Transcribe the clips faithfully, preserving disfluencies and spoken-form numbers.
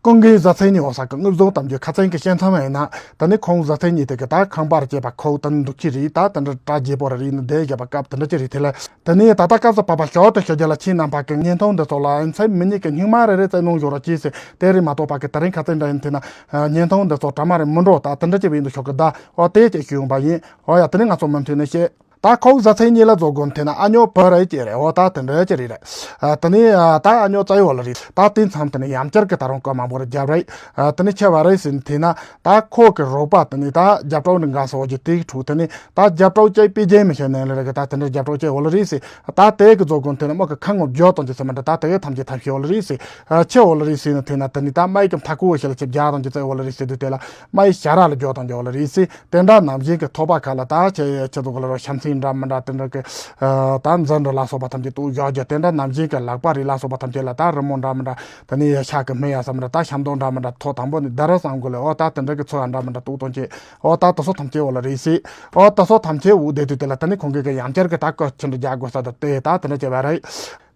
ཀུན་དགའི་བཟའ་ཚང་གཉིས་འོ་ས་གི་དངོས་བཟོ་གཏམ་རྒྱུད་ཁ་སང་གི་བཤད་མཚམས་ཡིན་ན། ད་ནི་ཁོང་བཟའ་ཚང་གཉིས་དེ་གི་ད་ཁང་པར་སྐྱེས་པ་ཁོ་ད་ནི་འདུག་ཁྱི་རེད། ད་དེ་འདྲ་གྲ་རྒྱས་པོ་རེད་ནི་བསྡད་བཞག་པ་སྐབས་དེ་འདྲ་ཅི་རེད། དེ་ལ་དེ་ནས་ད་ལྟ་སྐབས་སུ་བབ་པ་ཞོར་དུ་ཞུ་རྒྱུ་ལ། ཁྱེད་རྣམ་པ་གི་བརྙན་ཐུང་འདི་ཚོ་ལ་མཚན་མི་ཉིད་ཀྱི་སྙིང་མ་རེ་རེ་བཙལ་མྱོང་ཡོད་རོགས་གྱིས་ཟེར། དེ་རེད་མ་གཏོགས་པ་གི་དེ་རིང་ཁ་སང་འདྲ་ཡིན་དེ་ན་བརྙན་ཐུང་འདི་ཚོ་གྲ་མ་རེད་མི་འགྲོ། ད་དེ་འདྲ་ཅི་བས་འདུག་ཤོག་གི་ད་འོ་དེ་ཅི་ཞུ་ཡོང་པ་ཡིན། འོ་ཡ་དེ་ནས་ང་ཚོ་མུ་མཐུད་ནས་བཤད། ད་ཁོའི་བཟའ་ཚང་གཉིས་ལ་བཟོ་དགོས་ཐེ་ན་ཨ་ཉོ་བུ་རེད་ཅེས་རེད། འོ་ད་དེ་འདྲ་ཅི་རེད་རེད། ཨ་དེ་ནས་ཨ་ད་ཨ་ཉོ་བཙའ་ཡོད་ལ་རེད། ད་དེ་མཚམས་དེ་ནས་ཡང་བསྐྱར་གི་ད་རུང་བཀའ་མང་པོ་རེ་རྒྱབ་རེད། ཨ་དེ་ནས་ཆེ་བ་རེད་ཟིན་ཐེ་ན་ད་ཁོ་གི་རོགས་པ་དེ་ནས་ད་རྒྱབ་གྲོགས་འདི་འགའ་སོགས་ཀྱི་དེའི་ཕྲུག་དེ་ནས་ད་རྒྱབ་གྲོགས་ཅེས་པེ་རྒྱན་མི་ཤེས་ནས་ལ་རེད་གི། ད་དེ་འདྲ་རྒྱབ་གྲོགས་ཅེས་འོ་ལ་རེད་ཟེར། ད་དེ་གི་བཟོ་དགོས་ཐེ་ན་མོ་གི་ཁ་ངོ་བརྗོད་དང་ཅི་ཟེར་མ་འདྲ། ད་དེ་གི་ཐམས་ཅད་ཐབས་ཤེས་འོ་ལ་རེད་ཟེར། ཨ་ཆེ་འོ་ལ་རེད་ཟེར་ནས་ཐེ་ན་དེ་ནས་ད་མ་ཡི་གི་མཐའ་ཁུ་འོ་ཤེས་ལ་ཆེ་བརྒྱ་དང་ཅི་ཙེ་འོ་ལ་རེད་ཟེར་དུས་དེ་ལ་མ་ཡི་ཞ་ར་ལ་བརྗོད་དང་ཅི་འོ་ལ་རེད་ཟེར། དེ་འདྲ་ནམ་བཞིན་གྱི་ཐོག་པ་ཁ་ལ་ད་ཆེ་ཆེ་ཚོ་ག་ལ་རོ་ཤམ་སིན་འདྲ་མི་འདྲ་དེ་འདྲ་གི་ད་འཛིན་འདྲ་ལ་སོགས་པ་ཐམས་ཅད་དུ་བཞག་རྒྱུ། དེ་འདྲ་ནམ་བཞིན་གྱི་ལག་པ་རིགས་ལ་སོགས་པ་ཐམས་ཅད་ལ་ད་རི་མོ་འདྲ་མི་འདྲ་དེ་ནས་ཤ་གི་སྨན་ཡ་ས་མི་འདྲ་ད་ཤམ་དོང་འདྲ་མི་འདྲ་ཐོག་དང་པོ་ནས་ད་ར་བསམ་དགོས་ལེ། འོ་ད་དེ་འདྲ་གི་ཚོ་ཡ་འདྲ་མི་འདྲ་ཏུག་ཏུག་ཅེས། འོ་ད་དེ་ཚོ་ཐམས་ཅད་འོ་ལ་རེད་ཟེར། འོ་དེ་ཚོ་ཐམས་ཅད་འུ་དེ་དུས་དེ་ལ་ད་ནི་ཁོང་གི་གི་ཡང་བསྐྱར་གི་ད་སྐུ་ཆུ་འདྲ་རྒྱག་དགོས་ས་ད་དེ་ད་དེ་འདྲ་བྱས་པ་རེད།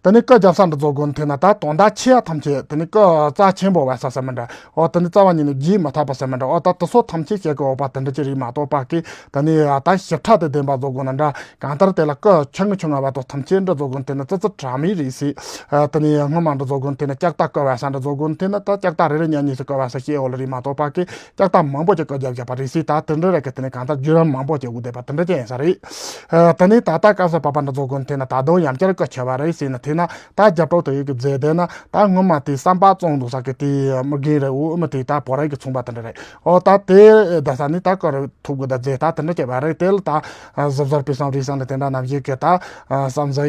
དེ་ནི་སྐུ་རྒྱབ་ས་འདྲ་བཟོ་དགོས་ཐེ་ན་ད་དོན་དག་ཆེ་ཡ་ཐམས་ཅད་དེ་ནི་སྐུ་རྩ་ཆེན་པོ་བ་ས་ས་མི་འདྲ། འོ་དེ་ནི་རྩ་བ་ཉིད་ནས་རྒྱས་མ་ཐག་པ་ས་མི་འདྲ། འོ་ད་དེ་ཚོ་ཐམས་ཅད་བཤད་གི་འོ་པ་དེ་འདྲ་ཅི་རིགས་མ་གཏོགས་པ་གི་དེ་ནི་ད་ཞིབ་ཕྲ་དེ་ལྡན་པ་བཟོ་དགོས་ན་འདྲ། གང་ལྟར་དེ་ལ་སྐུ་ཆུང་ངུ་ཆུང་ངུ་བ་དང་ཐམས་ཅད་འདྲ་བཟོ་དགོས་ཐེ་ན་ཙི་ཙི་དྲ་མི་རེད་ཟེར། དེ་ནི་སྔོན་མ་འདྲ་བཟོ་དགོས་ཐེ་ན་ལྕགས་རྟ་སྐུ་བ་ས་འདྲ་བཟོ་དགོས་ཐེ་ན་ད་ལྕགས་རྟ་རེ་རེ་ཉག་ཉིས་སུ་སྐུ་བ་ས་བཤད་འོ་ལ་རེད་མ་གཏོགས་པ་གི་ལྕགས་རྟ་མང་པོ་ཅིག་སྐུ་རྒྱབ་བཞག་པ་རེད་ཟེར། ད་དེ་འདྲ་རེད་གི་དེ་ནི་གང་ལྟར་བརྒྱུད་རིམ་མང་པོ་ཅིག་འུ་དེ་པ་དེ་འདྲ་ཅི་ཡིན་ས་རེད། ཨ་དེ་ནས་ད་ལྟ་སྐབས་སུ་བབ་པ་འདྲ་བཟོ་དགོས་ཐེ་ན་ད་དུང་ཡང་བསྐྱར་སྐུ་ཆེ་བ་རེད་ཟེར་ན་ཐེ་ན་ད་རྒྱབ་གྲོགས་དེ་ཡི་གི་རྫས་དེ་ན་ད་སྔོན་མ་དེ་བསམ་པ་བཙོང་འདུག་ས་གི་དེ་མི་རྒན་རེད། འུ་མི་དེ་ད་བོ་ར་གི་ཚོང་པ་དེ་འདྲ་རེད། ཨོ་ད་དེ་ད་ས་ནི་ད་སྐུ་རུ་ཐུག་གི་ད་རྫས་ད་དེ་འདྲ་སྐྱེ་བ་རེད། དེ་ལ་ད་གཟབ་གཟབ་སྤེལ་གསུམ་རིག་གསུམ་ལ་དེ་འདྲ་ནམ་ཞིག་གི་ད་བསམ་གཟས་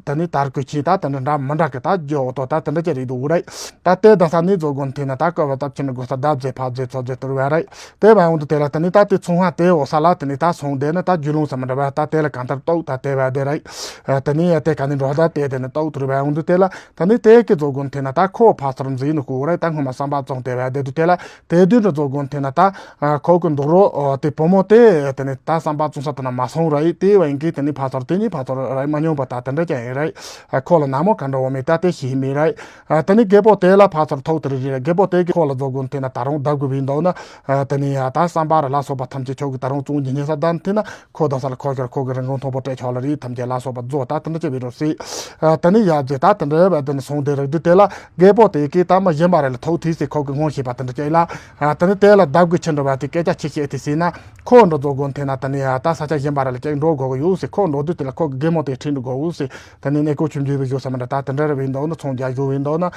དེ་ནི་དར་གོས་ཆེ་ད་དེ་འདྲ་འདྲ་མི་འདྲ་གི་ད་རྒྱུ་འོ་ཏོ་ད་དེ་འདྲ་སྐྱེ་རེད་འདུག་རེད། ད་དེ་ད་ས་ནི་བཟོ་དགོས་ཐེ་ན་ད་སྐུ་བ་ད་ཕྱི་ནི་དགོས་ས་ད་རྫས་ཕ་རྫས་ཚོ་རྫས་དུར་བ་རེད། དེ་བ་འོང་དུ་དེ་ལ་དེ་ནི་ད་དེ་ཚོང་ཧ་དེ་འོ་ས་ལ་དེ་ནི་ད་སོང་དེ་ནི་ད་རྒྱུ་ལུང་ས་མི་འདྲ་བ་ད་དེ་ལ་གང་ལྟར་ལྟོགས་ད་དེ་བ་དེ་རེད། དེ་ནི་དེ་ག་ནི་འགྲོ་ད་དེ་དེ་ནི་ལྟོགས་དུར་བ་འོང་དུ་དེ་ལ་དེ་ནི་དེ་གི་བཟོ་དགོས་ཐེ་ན་ད་ཁོ་ཕ་ཚོར་འཛིན་ནི་ཁོ་རེད། ད་སྔོན་མ་བསམ་པ་བཙོང་དེ་བ་དེ་དུ་དེ་ལ་དེ་དུས་འདྲ་བཟོ་དགོས་ཐེ་ན་ད་ཁོ་གི་འདུག་རོ་དེ་བུ་མོ་དེ་དེ་ནི་ད་བསམ་པ་བཙོང་ས་དེ་ན་མ་སོང་རེད། དེ་བ་ཡིན་གི་དེ་ནི་ཕ་ཚོར་དེ་ནི་ཕ་ཚོར་རེད་མ་མྱོང་པ་ད་དེ་འདྲ་ཀྱང་ཡིན་རེད། ཁོ་ལ་ན་མོ་ག་འདྲ་འོ་མེད་ད་དེ་ཤེས་མེད་རེད། ཨ་དེ་ནི་རྒད་པོ་དེ་ལ་ཕ་ཚོར་ཐོག་དེ་རེད་རེད། རྒད་པོ་དེ་གི་ཁོ་ལ་བཟོ་དགོས་ཐེ་ན་ད་རུང་བདག་དགོས་བིན་འདུག་ན། ཨ་དེ་ནི་ཡ་ད་བསམ་པ་ར་ལ་སོགས་པ་ཐམས་ཅད་ཁྱོད་ཀྱི་ད་རུང་བཙོང་རྒྱུ་ཉེ་ས་ད་ཐེ་ན་ཁོ་ད་ས་ལ་ཁོ་ཁྱོད་ཁོ་གི་རིན་གོང་མཐོ་པོ་སྤྲད་ཆོག་ལ་རེད། ཐམས་ཅད་ལ་སོགས་པ་བཟོ་ད་དེ་འདྲ་ཅི་བི་རོ་སི། ཨ་དེ་ནི་ཡ་རྫས་ད་དེ་འདྲ་བ་དེ་ནི་སོང་དེ་རེད་དུས་དེ་ལ་རྒད་པོ་དེ་གི་ད་མ་གཞན་པ་རེ་ལ་ཐོག་ཐེ་སི་ཁོ་གི་སྔོན་ཤེས་པ་དེ་འདྲ་ཅི་ལ། ཨ་དེ་ནི་དེ་ལ་བདག་དགོས་ཆེན་འདྲ་བ་དེ་སྐད་ཆ་ཆེ་ཤེས་ཐེ་སི་ན། ཁོ་འགྲོ་རྫོགས་དགོན་དེ་ན་དེ་ནས་ཡ་ད་ས་ཆ་གཞན་པ་ར་ལ་ཀྱང་འགྲོ་དགོས་ཀྱི་ཡོད་ཟེར། ཁོ་འགྲོ་དུས་དེ་ལ་ཁོ་གི་རྒན་མོ་དེ་ཁྲིད་འགྲོ་དགོས་ཟེར། དེ་ནས་གནས་སྐོར་ཆུང་ཆུང་བའི་བཞུགས་ས་མི་འདྲ་ད་དེ་འདྲ་ར་བའི་འདུག་ན་ཚོང་རྒྱག་བཞུགས་བའི་འདུག་ན།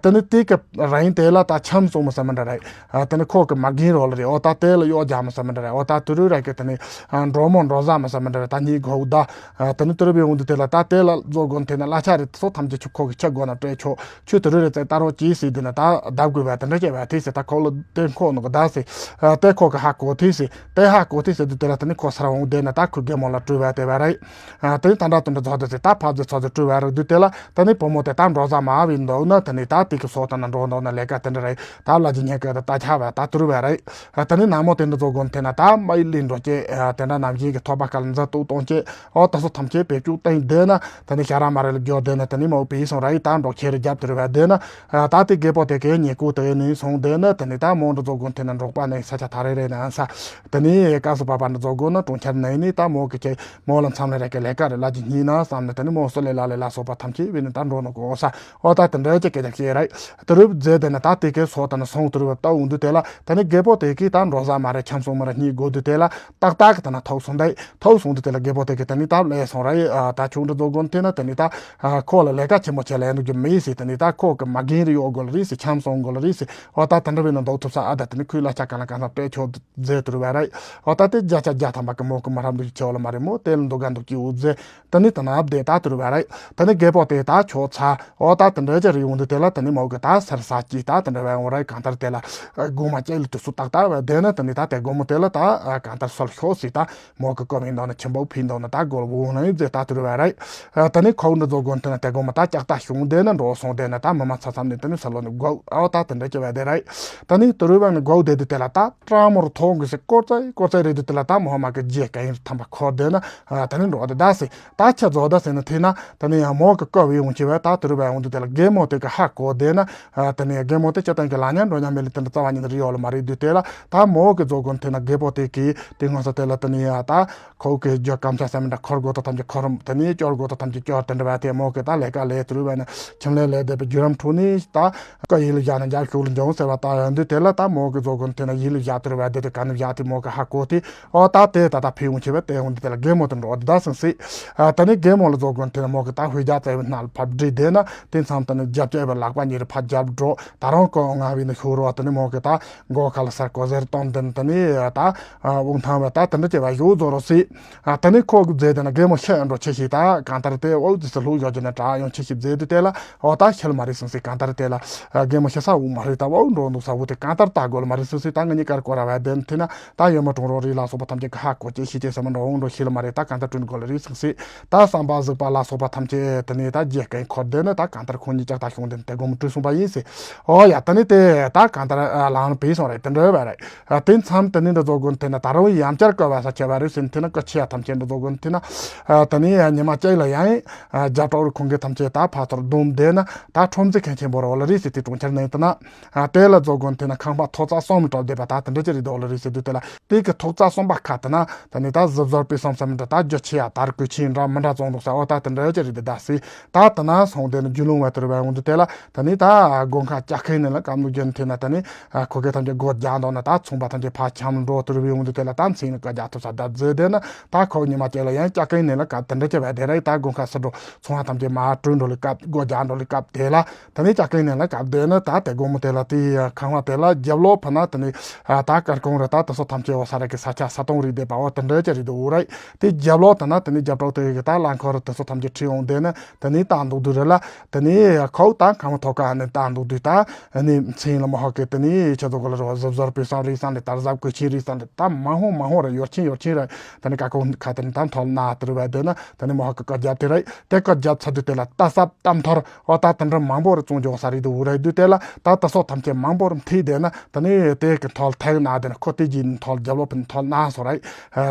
དེ་ནས་དེ་གི་རིང་དེ་ལ་ད་འཆམ་སོང་མི་ས་མི་འདྲ་རེད། དེ་ནས་ཁོ་གི་མ་རྒན་རོགས་ལ་རེད། ཨོ་ད་དེ་ལ་གཡོག་རྒྱག་མི་ས་མི་འདྲ་རེད། ཨོ་ད་དུ་རུ་ར་གི་དེ་ནས་འགྲོ་མོ་འགྲོ་ཟ་མི་ས་མི་འདྲ་རེད། ད་གཉིས་གོ་ད་དེ་ནས་དུ་རུ་བའི་འོང་དུས་དེ་ལ་ད་དེ་ལ་རྫོགས་དགོན་དེ་ན་གླ་ཆ་རེད་སོགས་ཐམས་ཅད་ཁྱོད་ཁོ་གི་ཆ་དགོས་ན་སྤྲད་ཆོག་ཁྱོད་དུ་རུ་རེ་བཙལ་ལྟ་རོགས་གྱིས་ཟེར་དེ་ན་ད་བདག་དགོས་པ་དེ་འདྲ་བྱས་པ་དེ་ཟེར། ད་ཁོ་ལ་དེ་ཁོ་ནོ་གི་ད་ཟེར། དེ་ཁོ་གི་ཧ་གོ་དེ་ཟེར། དེ་ཧ་གོ་དེ་ཟེར་དུས་དེ་ལ་དེ་ནི་ཁོ་སར་འོང་དེ་ན་ད་ཁོ་རྒན་མོ་ལ་སྤྲོད་པ་དེ་བ་རེད། དེ་ནི་ད་འདྲ་དུ་འདྲ་རྫོགས་དེ་ཟེར། ད་ཕ་ཟེར་ཚོ་ཟེར་སྤྲོད་པ་རེད་དུས་དེ་ལ་དེ་ནི་བུ་མོ་དེ་ད་འགྲོ་ས་མ་བའི་འདུག་ན་དེ་ནི་ད་དེ་གི་སོགས་དང་ན་འགྲོ་འདུག་ན་ལས་ཀ་དེ་འདྲ་རེད། ད་ལ་ཇི་ཉན་ཀ་ད་ད་ཆ་བ་ད་དུ་རུ་བ་རེད། དེ་ནི་ན་མོ་དེ་འདྲ་རྫོགས་དགོན་དེ་ན་ད་མ་ཡི་ལི་འགྲོ་ཅེ་དེ་འདྲ་ནམ་ཞིག་གི་ཐོབ་པ་སྐལ་མཛའ་གཏུག་གཏོང་ཅེ། ཨོ་ད་སོ་ཐམས་ཅད་བེད་སྤྱོད་བཏང་བསྡད་ན་དེ་ནི་ཤ་ར་མ་རེ་ལ་འགྱོ་བསྡད་ན་དེ་ནི་མོ་བེ་སོང་ར་ཡི་ད་འགྲོ་ཁྱེར་རྒྱབ་དེ་རུ་བ་བསྡད་ན། ད་དེ་རྒད་པོ་དེ་གའི་ཉེ་ཁུག་དེ་ནི་སོང་བསྡད་ན་དེ་ནི་ད་མོ་འདྲ་རྫོགས་དགོན་དེ་ན་འབྲོག་པ་ནི་ས་ཆ་ཐ་རེ་རེ་ན་ས། དེ་ནི་སྐབས་སུ་བབ་པ་འདྲ་རྫོགས་དགོན་ན་གྲོང་ཁྱེར་ནས་ནི་ད་མོ་གི་ཁྱེད་མོ་ལ་མཚམས་ལ་རེ་གི་ལས་ཀ་རེ་ལ་ཅི་སྙིང་ན་བསམ་ནས་དེ་ནི་མོ་སོ་ལས་ལ་ལས་ལ་སོགས་པ་ཐམས་ཅད་བས་ནི་ད་འགྲོ་ནོ་གོ་ས། ཨོ་ད་དེ་འདྲ་ཅི་སྐད་ཆ་བཤད་ར་ཡི། དེ་རུ་མཛད་དེ་ནི་ད་དེ་གའི་སོ་ད་ནི་སོང་དེ་རུ་བ་ལྟ་འོང་དུས་དེ་ལ་དེ་ནི་རྒད་པོ་དེ་གིས་ད་འགྲོ་ས་མ་རེ་འཆམ་སོང་མ་རེ་གཉིད་དགོས་དུས་དེ་ལ། ཏག་ཏག་གི་ད་ན་ཐོག་སོང་དེ་ཐོག་སོང་དུས་དེ་ལ་རྒད་པོ་དེ་གི་དེ་ནི་ད་ལས་སོང་ར་ཡི། ད་ཆུང་འདྲ་རྫོགས་དགོན་དེ་ན་དེ་ནི་ད་ཁོ་ལ་ལས་ཀ་ཆེན་མོ་བྱེད་ལ་ཡ་འདུག་རྒྱུ་མེད་ཟེར། དེ་ནི་ད་ཁོ་གི་མ་རྒན་རེ་གཡོག་དགོས་ལ་རེད་ཟེར། འཆམ་སོང་དགོས་ལ་རེད་ཟེར། ཨོ་ད་དེ་འདྲ་བས་ན་འདུག་ཐུབ་ས་ཨ་ད་དེ་ནི་ཁོའི་གླ་ཆ་ག་ལ་ག་ན་སྤྲད་ཆོག་མཛད་དུ་རུ་བ་ར་ཡི། ཨོ་ད་དེ་བརྒྱ་ཆ་བརྒྱ་ཐམ་པ་གི་མོ་གི་མ་རབས་འདུག་ཆེ་བ་ལ་མ་རེད། མོ་དེ་ལ་འདུག་ག་འདུག་ཀྱི་འུ་མཛད། དེ་ནི་དེ་ན་བསྡད་ད་དུ་རུ་བ་ར་ཡི། དེ་ནི་རྒད་པོ་དེ་ད་ཆོག་ཚ། ཨོ་ད་དེ་འདྲ་ཅི་རེད་འོང་དུས་དེ་ལ་དེ་ནི་མོ་གི་ད་སར་ས་ཀྱི་ད་དེ་འདྲ་བས་འོང་ར་ཡི། གང་ལྟར་དེ་ལ་སྒོ་མ་ཅིག་ལ་དུས་སུ་ཏག་ཏག་བས་བསྡད་ན་དེ་ནི་ད་དེ་སྒོ་མོ་དེ་ལ་ད་གང་ལྟར་སོལ་ཤོག་ཟིག་ད་མོ་གི་ཀོ་མིན་འདོག་ན་ཆེན་པོ་ཕིན་འདོག་ན་ད་སྒོ་ལ་འོང་ན་ཡི་མཛད་ད་དུ་རུ་བ་ར་ཡི། དེ་ནི་ཁོ་འདྲ་རྫོགས་ དགོན་དེ་ན་དེ་དགོན་མ་ད་ལྕགས་རྟ་བྱུང་དེ་ན་འགྲོ་སོང་དེ་ན་ད་མི་མང་ཚ་ཚམ་ནས་དེ་ནི་ས་ལོ་ནི་སྒོ་ཨོ་ད་དེ་འདྲ་ཅི་བ་དེ་རེད། ད་ནི་དུ་རུ་བ་ནི་སྒོ་དེ་དེ་དེ་ལ་ད་ཀྲང་མོར་ཐོང་གི་སེ་ཀོ་ཙའི་ཀོ་ཙའི་རེད་དེ་དེ་ལ་ད་མོ་མ་གི་རྗེས་ཀ་ཡིན་ཐམ་པ་ཁོ་དེ་ན་ད་ནི་འགྲོ་དེ་ད་སེ་ད་ཆ་རྫོགས་ད་སེ་ན་དེ་ན་ད་ནི་ཡང་མོ་གི་ཀོ་བི་ཡོང་ཅི་བ་ད་དུ་རུ་བ་ཡོང་དེ་དེ་ལ་རྒན་མོ་དེ་གི་ཧ་གོ་དེ་ན་ད་ནི་རྒན་མོ་དེ་ཅི་ཏན་གི་ལ་ཉན་འགྲོ་ཉན་མེད་ལི་དེ་འདྲ་རྩ་བ་ཉིད་རི་ཡོ་ལ་མ་རེད་དུ་དེ་ལ་ད་མོ་གི་རྫོགས་གོ་དེ་ན་རྒན་པོ་དེ་གི་དེ་ངོ་ས་དེ་ལ་ད་ནི་ཡ་ད། ཁོ་གི་རྒྱུ་སྐམ་ཆ་ཟེར་མི་འདྲ་འཁོར་དགོས་ཐོག་ཐམས་ཅད་འཁོར་དེ་ནས་སྐྱོར་དགོས་ཐོག་ཐམས་ཅད་སྐྱོར་དེ་འདྲ་བ་དེ་མོ་གི་ད་ལས་ཀ་ལས་དུ་རུ་བ་ནི་ཁྱིམ་ལས་ལས་བསྡད་པའི་བརྒྱུད་རིམ་ཁྲོད་ནས་ད་ཀ་ཡིད་ལ་བཞག་ནས་འཇབ་ཤུགས་ལ་འཇོང་ཟེར་བ་ད་ཡང་དུས་དེ་ལ་ད་མོ་གི་རྫོགས་གོ་དེ་ན་ཡིད་ལ་བཞག་དུ་རུ་བ་དེ་དུ་ག་ནས་བཞག་དེ་མོ་གི་ཧ་གོ་དེ་ཨོ་ད་དེ་ད་ད་ཕི་ཡོང་ཆེ་བ་དེ་ཡོང་དེ་དེ་ལ་རྒན་མོ་དེ་འགྲོ་དེ་ད་སང་སྲིད། ད་ནི་རྒན་མོ་ལ་རྫོགས་གོ་དེ་ན་མོ་གི་ད་ཧུའི་རྒྱ་རྩ་བའི་སྣ་ལ་ཕབ་བསྒྲིགས་དེ་ན་དེ་མཚམས་ད་ནི་རྒྱབ་སྐྱེ་བའི་ལག་པ་གཉིས་རུ་ཕར་རྒྱབ་འགྲོ་ད་རུང་ཀོ་ང་བི་ནི་ཤོར་བ་ད་ནི་མོ་གི་ད། མགོ་ཁ་ལ་སར་གོ་ཟེར་གཏོང་དེ་ནི་ད་ནི་ད་དབུགས་འཐང་བ་ད་དེ་འདྲ་བྱས་པ་ཡོད་རྫོགས་རོ་སྲིད། ད་ནི་ཁོ་གི་རྫས་དེ་ན་རྒན་མོ་ཤི་ཨ་འགྲོ་ཆེ་ཞིག་ད་གང་ལྟར་དེ་འོག་ཙི་སི་ལྷུག་ཡོད་ཀྱི་ན་དྲག་ཡོང་ཆེ་ཞིག་རྫས་དེ་དེ་ལ་འོ་ད་ཤི་ལ་མ་རེད་སོང་སྲིད་གང་ལྟར་དེ་ལ་རྒན་མོ་ཤི་ས་འོག་མ་རེད་ད་འོག་འགྲོ་འདུག་ས་འོག་དེ་གང་ལྟར་ད་དགོས་ལ་མ་རེད་སོང་སྲིད་ད་ང་གཉིས་ཀར་གོ་ར་བ་དེ་ནི་དེ་ན་ད་ཡོད་མ་གྲོང་རོགས་རིགས་ལ་སོགས་པ་ཐམས་ཅད་ཀྱི་ཧ་གོ་ཅེ་ཤི་ཅེ་ས་མ་འགྲོ་འོག་འགྲོ་ཤི་ལ་མ་རེད་ད་གང་ལྟར་བསྐྲུན་དགོས་ལ་རེད་སོང་སྲིད་ད་བསམ་པ་གཟིགས་པ་ལ་སོགས་པ་ཐམས་ཅད་དེ་ནི་ད་རྗེས་ཀྱི་འཁོར་དེ་ནི་ད་གང་ལྟར་ཁོང་གཉིས་ཀྱང་ད་ཤོང་དེ་ནི་དེ་དགོས་མི་སྤྲོད་སོང་པ་ཡིན་སྲིད། ཨོ་ཡ་ད་ནི་དེ་ད་གང་ལྟར་ལངས་པའི་སོང་རེད་དེ་འདྲ་བ་རེད། དེ་མཚམས་དེ་ནི་འདི་ཚོ་དགོན་དེ་ན་ད་རུང་ཡང་བསྐྱར་བསྐོར་བ་ས་ཆེ་བ་རེད་ཟེར་དེ་ན་སྐུ་ཆེ་ཡ་ཐམས་ཅད་འདི་ཚོ་དགོན་དེ་ན་ད་ནི་ཉི་མ་གཅིག་ལ་ཡང་རྒྱབ་གྲོགས་རུ་ཁོང་གི་ཐམས་ཅད་ད་ཕ་ཚོར་སྡོམ་དེ་ན་ད་ཁྲོམ་རྩེ་མཁན་ཆེན་པོ་ར་འོ་ལ་རེད་ཟེར་དེ་གྲོང་ཁྱེར་ནང་དེ་ན་དེ་ལ་ཚོ་དགོན་དེ་ན་ཁང་པ་ཐོག་རྩ་གསུམ་གྲབས་བསྡད་པ་ད་དེ་འདྲ་ཅི་རེད་འདུག་ལ་རེད་ཟེར་དུས་དེ་ལ་དེ་གི་ཐོག་རྩ་གསུམ་པ་ཁ་དེ་ན་ད་ནི་ད་གཟབ་གཟབ་སྤེལ་གསུམ་ཟེར་མི་འདྲ་ད་རྒྱུ་ཆེ་ཡ་དར་གོས་ཆེ་འདྲ་མི་འདྲ་བཙོང་འདུག་ས་འོ་ད་དེ་འདྲ་ཅི་རེད་འདི་ད་སྲིད། ད་ལྟ་ན་སོང་དེ་ནི་རྒྱུ་ལུང་བ་དེར་བའི་འོང་དུ་དེ་ལ་ད་ནི་ད་སྒོ་ཁ་ལྕགས་ཁའི་ནང་ལ་བཀབ་ནུ་རྒྱུན་དེ་ན་ད་ནི་ཁོ་གེ་ཐམས་ཅད་སྒོ་རྒྱག་འདོག་ན་ད་ཚོང་པ་ཐམས་ཅད་ཕ་འཁྱམ་འགྲོ་དུར་བའི་འོང་དུ་དེ་ལ་ད་མཚན་ནི་བཀའ་རྒྱ་ཐུབ་ས་ད་རྫི་དེ་ན་ད་ཁོ་ཉི་མ་དེ་ལ་ཡང་ལྕགས་ཁའི་ནང་ལ་བཀབ་དེ་འདྲ་ཅི་བས་དེ་ར་ད་སྒོ་ཁ་སི་འགྲོ་ཚོང་པ་ཐམས་ཅད་མ་སྤྲོད་འགྲོ་ལི་བཀབ་སྒོ་རྒྱག་འགྲོ་ལི་བཀབ་དེ་ལ་ད་ནི་ལྕགས་ཁའི་ནང་ལ་བཀབ་དེ་ན་ད་དེ་སྒོ་མོ་དེ་ལ་དེ་ཁང་བ་དེ་ལ་རྒྱབ་ལོགས་ཕ་ན་ད་ནི་ད་དཀར་ཁུང་ར་ད་དེ་སོ་ཐམས་ཅད་འོ་ས་ར་གི་ས་ཆ་ས་སྟོང་རིག་བསྡད་པ་འོ་དེ་འདྲ་ཅི་རིག་འདུག་འོ་ར་དེ་རྒྱབ་ལོགས་ད་ན་ད་ནི་རྒྱབ་གྲོགས་དེ་གི་ད་རླངས་འཁོར་དེ་སོ་ཐམས་ཅད་ཁྲིད་འོང་དེ་ན། དེ་ནས་བཏང་འདུག་དུས་རེ་ལ་དེ་ནས་ཁོ་ད་ཁང་ཐོག་ཁ་ནས་བཏང་འདུག་དུས་ད་ནི་མཚན་ལ་མ་ཧོ་གི་དེ་ནས་ཁྱེད་ཚོ་གོ་ལ་རོ་གཟབ་གཟབ་པའི་སང་རིག་སང་ལས་དར་གཟབ་གོས་ཆེན་རིག་སང་ལས་ད་མང་ཧོ་མང་ཧོ་རེ་ཡོར་ཆེན་ཡོར་ཆེན་རེ་དེ་ནས་ཀ་ཁོ་ཁ་དེ་ནས་ད་མཐོལ་ན་དེ་རུ་བས་དེ་ན་དེ་ནས་མ་ཧོ་གི་བཀའ་རྒྱབ་དེ་རེད་དེ་བཀའ་རྒྱབ་ཚར་དུས་དེ་ལ་ད་སབ་ད་མཐོར་འོ་ད་དེ་འདྲ་མང་པོ་རེ་བཙོང་འཇོག་ས་རིག་དུ་འུ་རེ་དུས་དེ་ལ་ད་ད་སོ་ཐམས་ཅད་མང་པོ་རེ་མཐིལ་དེ་ན་དེ་ནས་དེ་གི་མཐོལ་ཐེག་ན་དེ་ན་ཁོ་དེ་གྱི་མཐོལ་རྒྱབ་ལོ་ཕན་མཐོལ་ན་སོ་རེད།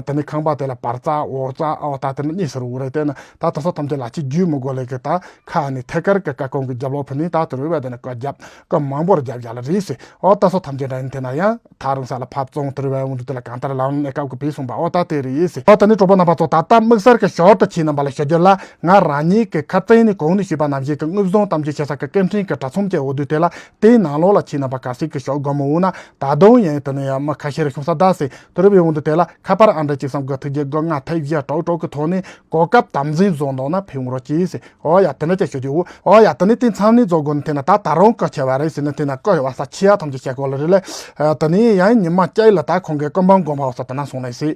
དེ་ནས་ཁང་པ་དེ་ལ་བར་རྩ་འོག་རྩ་འོ་ད་དེ་ནས་གཉིས་སུ་རུ་རེད་དེ་ན་ད་ད་སོ་ཐམས་ཅད་ལ་ཅི་རྒྱུས་མི་དགོས་ལས་ཀི་ད་ཁ་ནས་ཐད་ཀར་གི་ཀ་ཀོང་གི་རྒྱབ་ལོགས་ཕུ་ནས་ད་དུ་རུ་བས་དེ་ན་ཀ་རྒྱབ་ཀ་མང་པོར་རྒྱབ་རྒྱག་ལ་རེད་ཟེར། འོ་ད་སོ་ཐམས་ཅད་འདྲ་ཡིན་དེ་ན་ཡང་ཐག་རིང་ས་ལ་ཕབ་བཙོང་དུ་རུ་བས་འོང་དུ་དེ་ལ་གང་ལྟར་ལམ་གནས་སྐབས་ཀྱི་བུད་སོང་པ་འོ་ད་དེ་རེད་ཟེར། འོ་ད་ནི་གྲོགས་པོ་རྣམ་པ་ཚོ་ད་ལྟ་དམིགས་བསལ་གྱི་ཞོར་དུ་ཁྱེད་རྣམ་པ་ལ་ཞུ་རྒྱུ་ལ་ང་རང་ཉིད་ཀྱི་ཁ་རྩང་ནས་གོང་ནས་ཞུས་པ་ནང་བཞིན་གྱི་དངོས་བཟུང་གཏམ་བརྗོད་བྱེད་ས་ཀྱི་སྐད་འཕྲིན་གྱི་དྲ་ཚོམས་ཀྱི་འོག་དུ་དེ་ལ་དེའི་ནང་ལོགས་ལ་ཁྱེད་རྣམ་པ་ག་ཚོད་ཀྱི་ཞོག་དགོངས་མོ་འོང་ན་ད་དུང་ཡང་དེ་ནས་ཡང་མི་ཁ་ཤས་རེ་བྱུང་ས་ད་ཟེར་དུ་རུ་བས་འོང་དུ་དེ་ལ། ཁ་པར་ཨང་གྲངས་གཅིག་གསུམ་དགུ་ཐིག་བརྒྱད་དགུ་ལྔ་ཐིག་བཞི་དྲུག་དྲུག་གི་ཐོག་ནས་གོ་སྐབས་དམ་འཛིན་བཟོ་འདོགས་ན་ཕན་རོགས་གྱིས་ཟེར། ཨོ་ཡ་དེ་འདྲ་ཅིག་ཞུ་རྒྱུ། ཨོ་ཡ་དེ་ནི་དེ་མཚམས་ནས་རྫོགས་དགོས་ནི་དེ་ན་ད་ད་རུང་སྐུ་ཆེ་བ་རེད་ཟེར་ནི་དེ་ན་སྐུ་ཡོད་པ་ས་ཆེ་ཡ་ཐམས་ཅད་བཤད་གོ་ལ་རེད་ལེ། དེ་ནི་ཡང་ཉི་མ་སྐྱེས་ལ་ད་ཁོང་གི་སྐུ་འབངས་དགོན་པ་བ་ས་དེ་ན་སོང་ནས་ཟེར།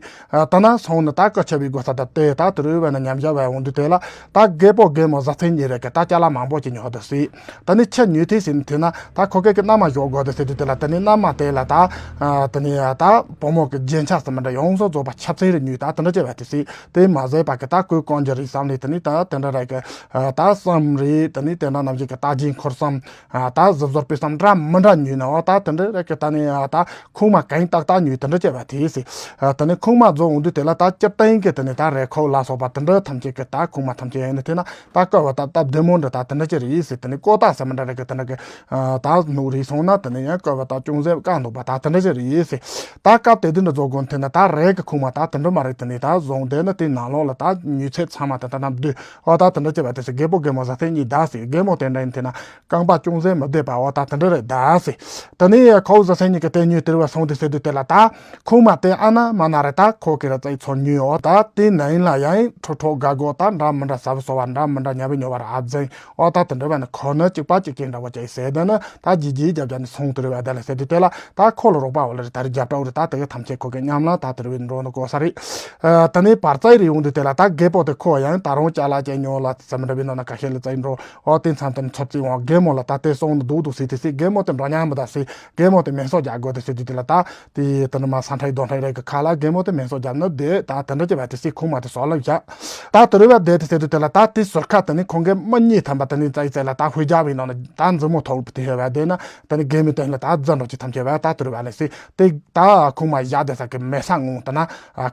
དེ་ན་སོང་ནི་ད་སྐུ་ཆེ་བའི་དགོས་ས་ད་དེ་ད་དུ་རུ་བས་ན་ཉམས་བཞག་བས་འོང་དུས་དེ་ལ་ད་རྒད་པོ་རྒད་མོ་བཟའ་ཚང་གཉིས་རེད་གི་ད་ཅ་ལག་མང་པོ་ཅིག་ཉོ་དུ་ཟེར། ད་ནི་ཁྱི་ཉོས་ཏེ་ཟེར་ནི་དེ་ན་ད་ཁོ་སྐད་ཀྱི་མནའ་མ་ཞོག་དགོས་ཏེ་ཟེར་དུས་དེ་ལ་ད་ནི་མནའ་མ་དེ་ལ་ད་ད་ནི་ད་བུ་མོ་གི་རྒྱན་ཆ་ཟེར་མི་འདྲ་ཡོངས་སུ་རྫོགས་པ་ཆབ་སྲིད་རེ་ཉོས་ད་དེ་འདྲ་བྱས་པ་དེ་ཟེར། དེ་མ་ཟད་པ་གི་ད་གོས་གོན་རྒྱུ་རེད་བསམ་ནས་དེ་ནི་ད་དེ་འདྲ་ར་གི་ད་བསམ་རེད་དེ་ནི་དེ་འདྲ་ནམ་ཞིག་གི་ད་རྒྱན་འཁོར་བསམ་ད་གཟབ་གཟབ་སྤེལ་བསམ་འདྲ་མི་འདྲ་ཉོས་ན་འོ་ད་དེ་འདྲ་ར་གི་ད་ནི་ད་ཁུག་མ་གང་ཏག་ཏག་ཉོས་དེ་འདྲ་བྱས་པ་དེ་ཟེར། དེ་ནི་ཁུག་མ་རྫོགས་འོང་དུས་དེ་ལ་ད་སྤྱིར་བཏང་གི་དེ་ནི་ད་རེ་ཁོག་ལ་སོགས་པ་དེ་འདྲ་ཐམས་ཅད་གི་ད་ཁུག་མ་ཐམས་ཅད་ཡིན་ནི་དེ་ན། ད་སྐབས་བ་ད་སྟབས་བདེ་མོ་འདྲ་ད་དེ་འདྲ་ཅི་རེད་ཟེར་དེ་ནི་ཀོ་ཏ་ཟེར་མི་འདྲ་རེད་གི་དེ་འདྲ་གི་ད་ནུག་རེད་སོང་ན་དེ་ནི་ཡང་སྐབས་བ་ད་ཅུང་ཟད་བཀག་འདུག་པ་ད་དེ་འདྲ་ཅི་རེད་ཟེར། ད་སྐབས་དེ་དུས་འདྲ་རྫོགས་དགོས་དེ་ན་ད་རེད་གི་ཁུག་མ་ད་དེ་འདྲ་མ་རེད་དེ་ནི་ད་བཟུང་དེ་ནི་དེ་ནང་ལོགས་ལ་ད་ཉོས་ཚད་ཚང་མ་ད་ད་ནམ་དུས་ཨོ་ད་དེ་འདྲ་ཅི་བ་དེ་ཟེར་རྒད་པོ་རྒད་མོ་བཟའ་ཚང་གཉིས་ད་ཟེར་རྒད་མོ་དེ་འདྲ་ཡིན་དེ་ན་རྐང་པ་ཅུང་ཟད་མི་བདེ་པ་ཨོ་ད་དེ་འདྲ་རེད་ད་ཟེར། དེ་ནི་ཁོ་བཟའ་ཚང་གཉིས་གི་དེ་ཉོས་དེ་རུ་བ་སོང་དེ་ཟེར་དུས་དེ་ལ་ད། ཁུག་མ་དེ་ཨ་ན་མ་ན་རེ་ད་ཁོ་གི་ར་ཙའི་ཚོ་ཉོས་འོ་ད་དེ་ནང་ལ་ཡང་ཁྲོ་ཁྲོ་དགའ་དགོ་ད་འདྲ་མི་འདྲ་ཟབ་སོ་བ་འདྲ་མི་འདྲ་ཉ་བའི་ཉོ་བ་ར་ཨ་ཛེང་འོ་ད་དེ་འདྲ་བ་ནི་ཁོ་ནི་གཅིག་པ་གཅིག་རྐྱེན་འདྲ་བོ་ཅིག་ཟེར་དེ་ནི་ད་ཇི་ཇི་རྒྱབ་རྒྱབ་ནི་སོང་དེ་རུ་བ་དེ་ལ་ཟེར་དུས་དེ་ལ་ད་ཁོ་ལ་རོགས་པ་བ་ལ་རེ་ད་རེ་རྒྱབ་སྤྲོ་རེ་ད་དེ་གི་ཐམས་ཅད་ཁོ་གི་ཉམས་ལ་ད་དེ་རུ་བའི་འགྲོ་ནི་གོ་ས་རེད། ད་ནི་བར་ཙའི་རེ་ཡོང་དུས་དེ་ལ་ད་རྒད་པོ་དེ་ཁོ་ཡང་ད་རུང་ཅ་ལག་ཅན་ཉོ་ལ་ཟེར་མི་འདྲ་བའི་ནང་ན་ཁ་ཤས་ལ་ཙའི་འགྲོ། ཨོ་དེ་མཚམས་དེར་ཚོབ་ཙི་འོང་རྒན་མོ་ལ་ད་ལྟའི་སོང་ནི་འདུག་འདུག་ཟེར་དེ་སྲིད་རྒན་མོ་དེ་འགྲོ་མྱང་མི་ད་སྲིད་རྒན་མོ་དེ་མེ་སོགས་རྒྱག་དགོས་དེ་ཟེར་དུས་དེ་ལ་ད་དེ་དེ་ནི་མ་ས་ཁྲའི་རྡོ་ཁྲའི་རེད་གི་ཁ་ལ་རྒན་མོ་དེ་མེ་སོགས་རྒྱབ་ནི་དེ་ད་དེ་འདྲ་ཅི་བ་དེ་སྲིད་ཁུག་མ་དེ་སོགས་ལ་བཞག་ད་དེ་རུ་བ་དེ་དེ་ཟེར་དུས་དེ་ལ་ད་དེ་ ཟུར་ཁ་དེ་ནི་ཁོང་གི་མི་གཉིས་ཐམ་པ་དེ་ནི་ཙའི་ཙའི་ལ་ད་ཧུའེ་རྒྱ་བའི་ནང་ན་ད་མཛུབ་མོ་ཐོག་དེ་ཧེ་བ་དེ་ན་དེ་ནི་རྒན་མོ་དེ་ལ་ད་རྫ་འགྲོ་ཅི་ཐམས་ཅད་བ་ད་དུར་བ་ལ་སི་དེ་ད་ཁུག་མ་བཞག་དེ་ས་གི་མེ་ས་ངོ་དེ་ན་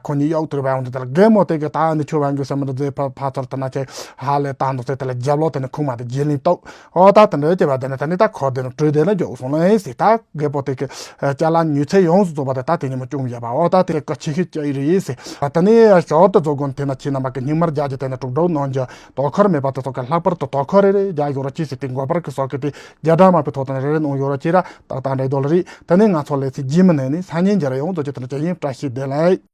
ཁོ་གཉིས་གཡོག་དུར་བ་ཡོང་དེ་དེ་ལ་རྒན་མོ་དེ་གི་ད་ནི་ཆུ་བ་གི་ས་མི་འདུག་ཟེ་ཕ་ཕ་ཚོར་དེ་ན་ཆེ་ཧ་ལས་ད་འདུག་ཟེ་དེ་ལ་རྒྱབ་ལོག་དེ་ནི་ཁུག་མ་དེ་རྗེས་ལིང་ཏོག་ཨོ་ད་དེ་འདྲ་བྱས་པ་དེ་ནི་ད་ནི་ད་ཁོ་དེ་ནི་བྲོས་དེ་ལ་འཇོག་སོང་ལ་ཨེ་སི་ད་རྒད་པོ་དེ་གི་ཅ་ལག་ཉོས་ཚད་ཡོངས་སུ་རྫོགས་པ་དེ་ད་དེ་ཉིན་མོ་བཅོམ་བཞག་པ་ཨོ་ད་དེ་གི་ཆེ་ཤོས་ཅི་ཡི་རེད་ཨེ་སི་ད་ནི་ཞོར་དུ་རྫོགས་དགོན་དེ་ན་ཁྱེད་རྣམ་པ་གི་སྙིང་དམར་རྒྱ་གི་དེ་ནི་དྲུག་སྒྲོག་གནང་རྒྱུ། དོ་ཁུར་མེད་པ་དེ་ཚོ་གི་ལྷག་པར་དུ་དོ་ཁུར་རེ་རེ་རྒྱག་ཡོད་ར་ཅི་སི་དེ་མགོ་པར་གི་སོགས་ཀྱི་དེ་རྒྱ་གྲམ་མ་པའི་ཐོག་དང་རེ་རེ་གནང་ཡོད་ར་ཅི་ར་ཏག་ཏག་འདྲ་དོ་ལ་རེད། དེ་ནས་ང་ཚོ་ལས་ཚེ་རྗེས་མི་ནས་ནི་སང་ཉིན་འཇར་ཡོང་དོ་ཅི་དེ་ནི་ཅི་ཡིན་བཀྲ་ཤིས་བདེ་ལེགས།